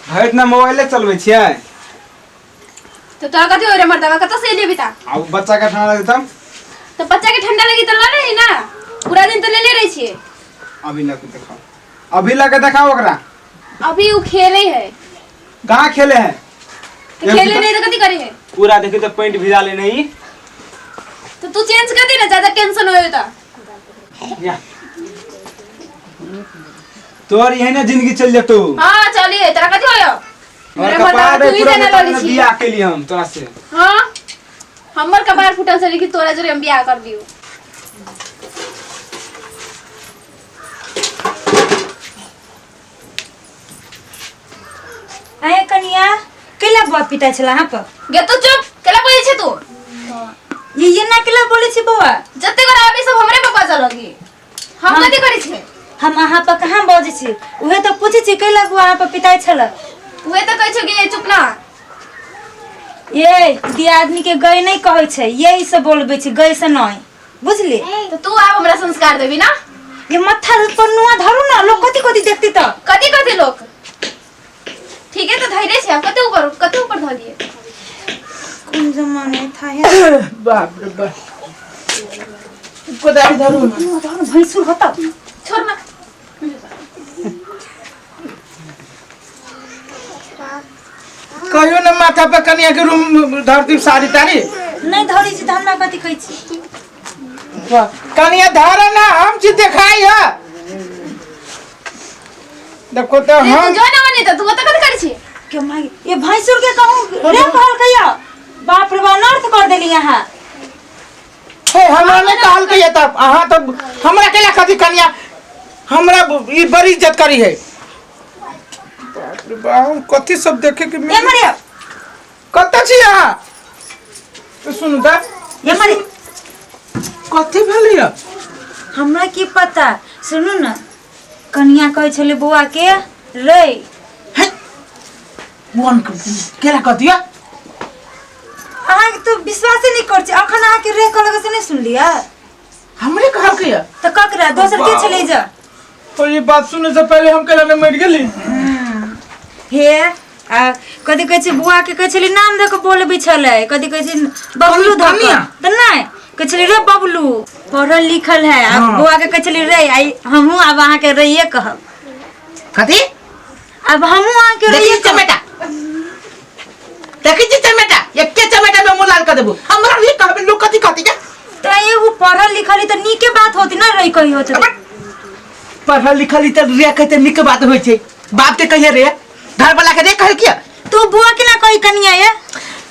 भरि दिना मोबाइले चलबै छियै। तो तोरा कथी हो रे मर्दवा, कतऽ से एलियै बेटा? आ उ बच्चा के ठंडा लगतै तब? तो बच्चा के ठंडा लगी तो लऽ रही ना, पूरा दिन तो लेले रहै छियै। अभी लऽ के देखाओ, अभी लऽ के देखाओ ओकरा। अभी उ खेले है। कहाँ खेले है? तो खेले नहीं तो कथी करे है? पूरा देखी तो पेंट भिजा लेने ही। तो तू चेंज कर दे ना, ज्यादा टेंशन होए तो। या। तोर यही ना जिंदगी चल जतो। हां चलिए, तोरा कथी होयो? और मेरा कपार मर्दावा रे तू ही पूरा देना बेटा लली ने छी। बियाह के लिए हम तोरा से। हां हमर कपार फूटल छलै कि तोरा जरे हम बियाह कर दियो। आये कनिया, कैला बौआ पिटा छला अहाँ पर? गे तू चुप, केला बोलै छै तू? ये ना केला बोलै छै बौआ? जते कर आबे सब हमरे पर बाजऽ लगी। हम कथी करै छियै? हम अहाँ पर कहाँ बजै छी, उहे तऽ पूछै छी कैला बौआ अहाँ पर पिताइ छला। उहे तऽ कहै छौ कि चुप ना। ये दियादनी के गई नहीं कहै छै, यही से बोलबै छै, गई से नहीं, बुझली? तो तू आब हमरा संस्कार देबी ना? ये माथा पर नुआ धरू ना, लोग कथी कथी देखती तऽ। कथी कथी लोग? ठीक है तो धैर्य छै, आब कते ऊपर कते ऊपर धऽ दिए? कोन जमाना था यार। बाप रे बाप, कोदारी धरू ना। नुआ धरू, भैंसुर होता। छोड़ ना। कहियो ने माथा पर कनिया के रूम धरती साड़ी ताड़ी नहीं धरी छी तऽ हमरा कथी कहै छी? कनिया धर ना, हम चीज देखाई है देखो तो। रे, तू हम जो ना मने तो तू कत कत करै छी? के माय, ये भैंसुर के कहूँ रे कहल कहिया, बाप रे बा, अनर्थ कर देली अहाँ। हे हमरा नहीं कहल कहिया तब अहाँ तो हमरा केला कथी कनिया हमरा ई बड़ी इज्जत करी है। बाप रे बाप, कथी सब देखे के ए मिल मरिया, कतऽ छी अहाँ? तो सुनू तऽ। ए मरिया, कथी भेलै यऽ? हमरा की पता। सुनू ने, कनिया कहै छलै बौआ के रे। हे मन केला कथी यऽ? अहाँके तो विश्वासे नहीं करै छी, अखन अहाँके रे कहलक से नहीं सुनलियै? हमरे कहलकै यऽ? तऽ ककरा दोसर के छलै जे? तो ये बात सुने से पहले हम केला नहीं मर गेली। हे आ कथी कहै छै, बौआ के कहै छलै नाम दऽ कऽ बोलबै छलै, कथी कहै छै बबलू धऽ कऽ। कनिया? तऽ नहि कहै छलै रे बबलू, पढ़ल लिखल है आ। हाँ। बौआ के कहै छलै रे, आइ हमहूँ आब अहाँके रैये कहब। कथी? आब हमहूँ अहाँके देखी रैये कहब। चमेटा, देखी छी चमेटा, एके चमेटा में मुंह लाल कर देबू। हमरा नहीं कहबे, लोग कथी कहती के? तऽ एगो पढ़ल लिखल है तऽ नीके बात होती ना रे कही होते। पढ़ल लिखल ई तऽ रे कहते नीक बात होइ छै। बाप के कहिए रे, घर वाला के रे कहे किया? तू बुआ के ना कही कनिया ये।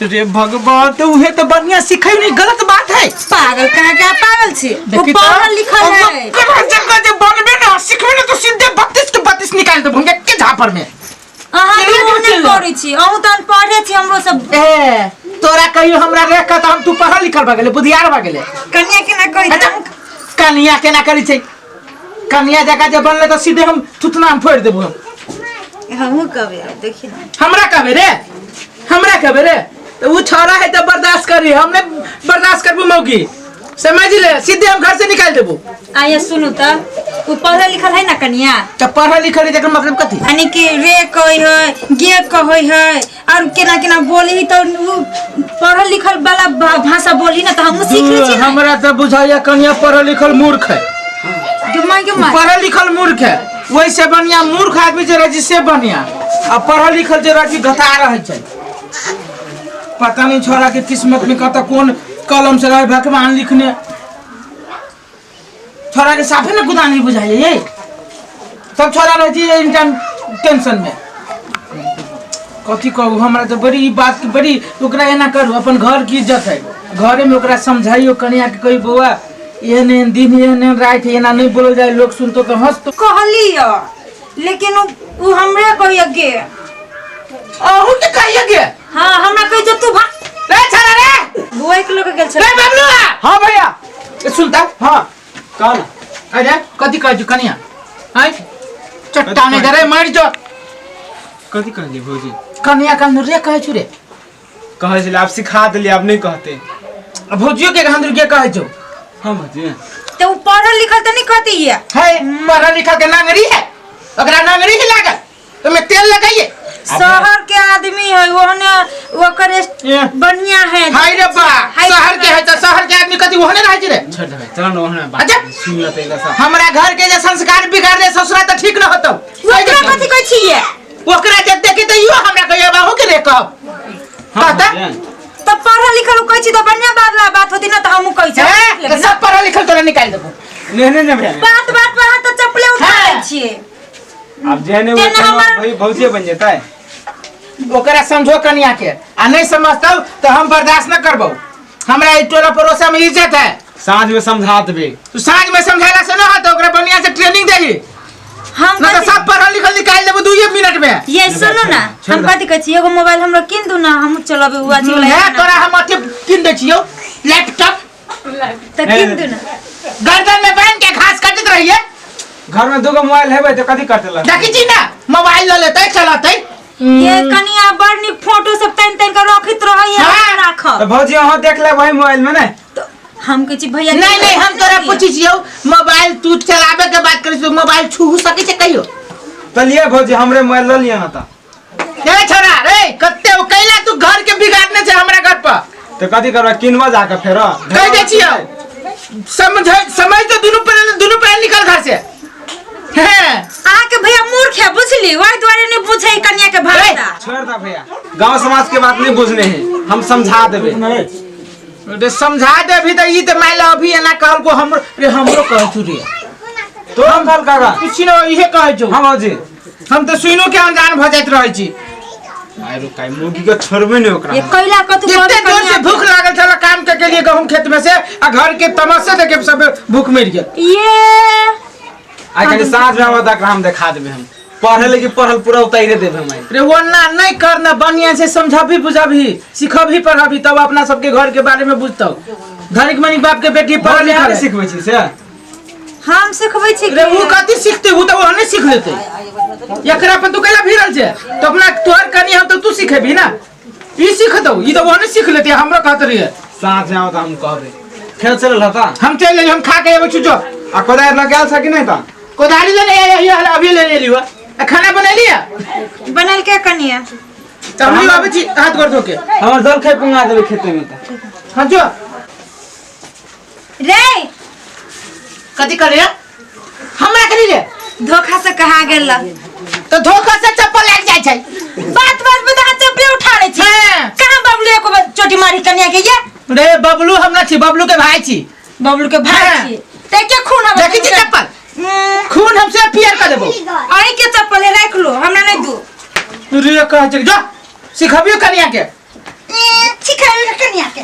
रे भगवान, तो उहे तो बढ़िया सिखै नहीं, गलत बात है। पागल कहाँ के पागल छी, वो देखी तो, पढ़ल लिखल है। ओकर जगह जे बनबे ना सिखबे ना तो सीधे 32 के 32 निकाल देबो हम के झापर में। अहाँ केना तो के नहीं चलि? करै छी, अहूँ तऽ अनपढ़े छी हमरो सब। ए तोरा कहियो हमरा रे कह हम तू पढ़ल लिखल भऽ गेले, बुधियार भऽ गेले। कनिया केना कही? अच्छा, कनिया केना करै छै? कनिया जगह जे बनले तऽ सीधे हम थुथना हम फोड़ि देबो हम। हमहूँ कहबै आब देखी ना। हमरा कहबे रे, हमरा कहबे रे? तऽ उ छोरा है तऽ बर्दाश्त करी, हम नहीं बर्दाश्त करबो मौगी, समझ ले, सीधे हम घर से निकाल देबो। आया सुनू तऽ, ओ पढ़ल लिखल है ना कनिया? तऽ पढ़ल लिखल है तकर मतलब कथी? यानी कि रे कहै है, गे कहै है, और केना केना बोली, तऽ उ पढ़ल लिखल वाला भाषा बोली ना तऽ हमहूँ सीख लै छी ना। हमरा तऽ बुझाइया कनिया पढ़ल लिखल मूर्ख है। गे माय, गे माय। पढ़ल लिखल मूर्ख है, वैसे बढ़िया मूर्ख आदमी जे रहै छै से बढ़िया, आ पढ़ल लिखल जे रहै छै घता रहै छै। पता नहीं छोरा के किस्मत में कतऽ कोन कलम से रहे भगवान लिखने। छोरा के साफे ने गुदा नहीं बुझाइए, ये सब छोरा रहै छै इन टाइम टेंशन में। कथी कहू, हमरा तऽ बड़ी ई बात के बड़ी ओकरा एना करू, अपन घर की इज्जत है, घरे में ओकरा समझाइयो कनिया के, कही बौआ एहन एहन दिन एहन एहन राति एना नहीं बोलल जाए, लोग सुनतो तऽ हंसतो। कहली लेकिन उ हमरे कहिया गे। अहू के कहिया गे? हाँ हमरा कहि जो तू भाग। रे छाड़ा रे, बुआ के लोग गेल छल। रे बबलुआ। हाँ भैया। ए, सुनता? हाँ कह ना। अरे कथी कहै छी कनिया? आँय चट्टाने दे रे, मरि जो। कथी कहलियै भौजी? कनिया कन रे कहै छु रे? कहै छलै आब सिखा देलियै, आब नहि कहते। आ भौजियो के घांदुर के कहै छौ? हाँ भौजी। तो उ पढ़ल लिखल तऽ नहीं कहती है। है पढ़ल लिखल के नांगरी है, ओकरा नांगरी ही लागल, ओहिमे तेल लगाइए। शहर के आदमी है ओहने ओकर ए। बढ़िया है। हाय रे बा, हाय शहर के है त शहर के आदमी कथी ओहने रहै छै रे? छोड़ दे भाई, चल ना ओहने बात अच्छा। सुन लेते एकरा सब। हमरा घर के जे संस्कार बिगाड़ दे ससुरा त ठीक न होतौ। ओकरा कथी कहै छियै? ओकरा जे देखी त इहो हमरा कहियो बाहु के रे कहब। हाँ, कहता? भौजी। तऽ पढ़ल लिखल कहै छी तऽ बढ़िया बात ला बात होती ना तऽ हमहूँ कहै छी। हैं? त सब पढ़ल लिखल तोरा निकालि देबो। नहीं नहीं नहीं भैया। बात बात पर अहाँ तऽ चप्पले उठा हाँ। लै छियै। अब जेहने तेना वो हमर- भाई भौजी बन जेतै। ओकरा समझो कनिया के, आ नहीं समझतौ त हम बर्दाश्त न करबौ। हमरा ई टोला पड़ोसा में इज्जत है। साँझ में समझा देबे। तू साँझ में समझाला से न होतौ, ओकरा बढ़िया से ट्रेनिंग देही हम न त कथी- सब पढ़ल लिखल निकालि देबो 2 मिनट में। ये सुनू ना, छोड़ हम दे। कथी कहै छी, एगो मोबाइल हमरा कीन दू ना, हमहूँ चलबै उ अथी वाला। है तोरा हम अथी कीन दै छियौ लैपटॉप। तऽ कीन दू ना। गर्दन में बांध के घास काटैत रहिए। घर में दूगो मोबाइल हेबै तऽ कथी करतै लड़का? देखी छी ना मोबाइल ल लेतै चलतै। ये कनिया बड़ नीक फोटो सब तानि तानि के रखैत रहै है। हाँ। राखब तऽ भौजी अहाँ देख ले वही मोबाइल में ने। तऽ हम कहै छी भैया। नहीं नहीं, हम तोरा पूछै छियौ मोबाइल तू चलाबे के बात करै छी, मोबाइल छू सकै छै कहियो? तऽ लिअ भौजी हमरे मोबाइल लऽ लिअ ना तऽ। ए छोरा रे, कते ओ कैला तू घर के बिगाड़ने छै हमरा घर पर। तऽ कथी करबै, किनबा जाके फेरो? कह दै छियौ समझ समझ तो दुनू पर दुनू पैर निकल घर से। हैं अहाँके भैया मूर्ख है बुझली, ओहि दुआरे नहि बुझै कनिया के भाषा। छोड़ दे भैया, गांव समाज के बात नहीं बुझने है, हम समझा देबे। रे समझा दे अभी त ई त माइला अभी एना कहल को हमरो रे हमरो कहै छु रे। तो हम कहल काका कुछ न इहे कहै छौ। हाँ भौजी। हम त सुनो के अनजान भ जाइत रहै छी। आइ रुकाइ मुर्गी के छोड़बे नहीं ओकरा। ये कैला कतू एते जोर से भूख लागल छल काम के लिए गहूम खेत में से, आ घर के तमाशे देखे सब भूख मरि गेल। ये आइ कनी साँझ में आबऽ तक हम देखा देबे, हम पढ़े लेकिन पढ़ल पूरा उतारे देबे हम आइ। रे ओना नहीं करना, बढ़िया से समझबी बुझबी सिखबी पढ़बी तब अपना सबके घर के बारे में बुझतौ। धनिक मनिक बाप के बेटी पढ़ल पढ़ल लिखल लिखल है। सिखबै छी से हम सिखबै छी। रे उ कथी सिखते, उ त ओहने सिख लेतै। एकरा पर तू कैला भिड़ल छे? तो अपना तोहर कनी हम तो तू सिखेबी ना, ई सिखतौ, ई त ओहने सिख लेतै। हमरो कहत रहिए साँझ में आबऽ तऽ हम कहबै। खेल चलल हता? हम चलि एलियै, हम खा के अबै छी जो। आ कोदारि लऽ के आयल छ कि नहीं तऽ? कोदारी लेने आइए, अभी लेने एलियो। आ खाना बनेलियै? बनल के कनिया? तऽ हम आबै छी हाथ गोर धो के। हमर जलखै पुंगा देबै खेते में तऽ। हाँ जो। रे कथी करे हमरा करी रे? धोखा से कहा गेल तऽ धोखा से चप्पल लागि जाइ छै। बात बात में तऽ चप्पले उठा लै छी। हाँ। कहाँ बबलू एको बार चोटी मारी कनिया के? ये रे बबलू हम ना छी, बबलू के भाई छी। बबलू के भाई हाँ। छी ते के खून हवे? देखी छी चप्पल, खून हमसे पियर कर देबो। अही के चप्पल है, राख लो, हमरा नहीं दू। रे कहै छै जो सिखबियो कनिया के। सिखाबी कनिया के।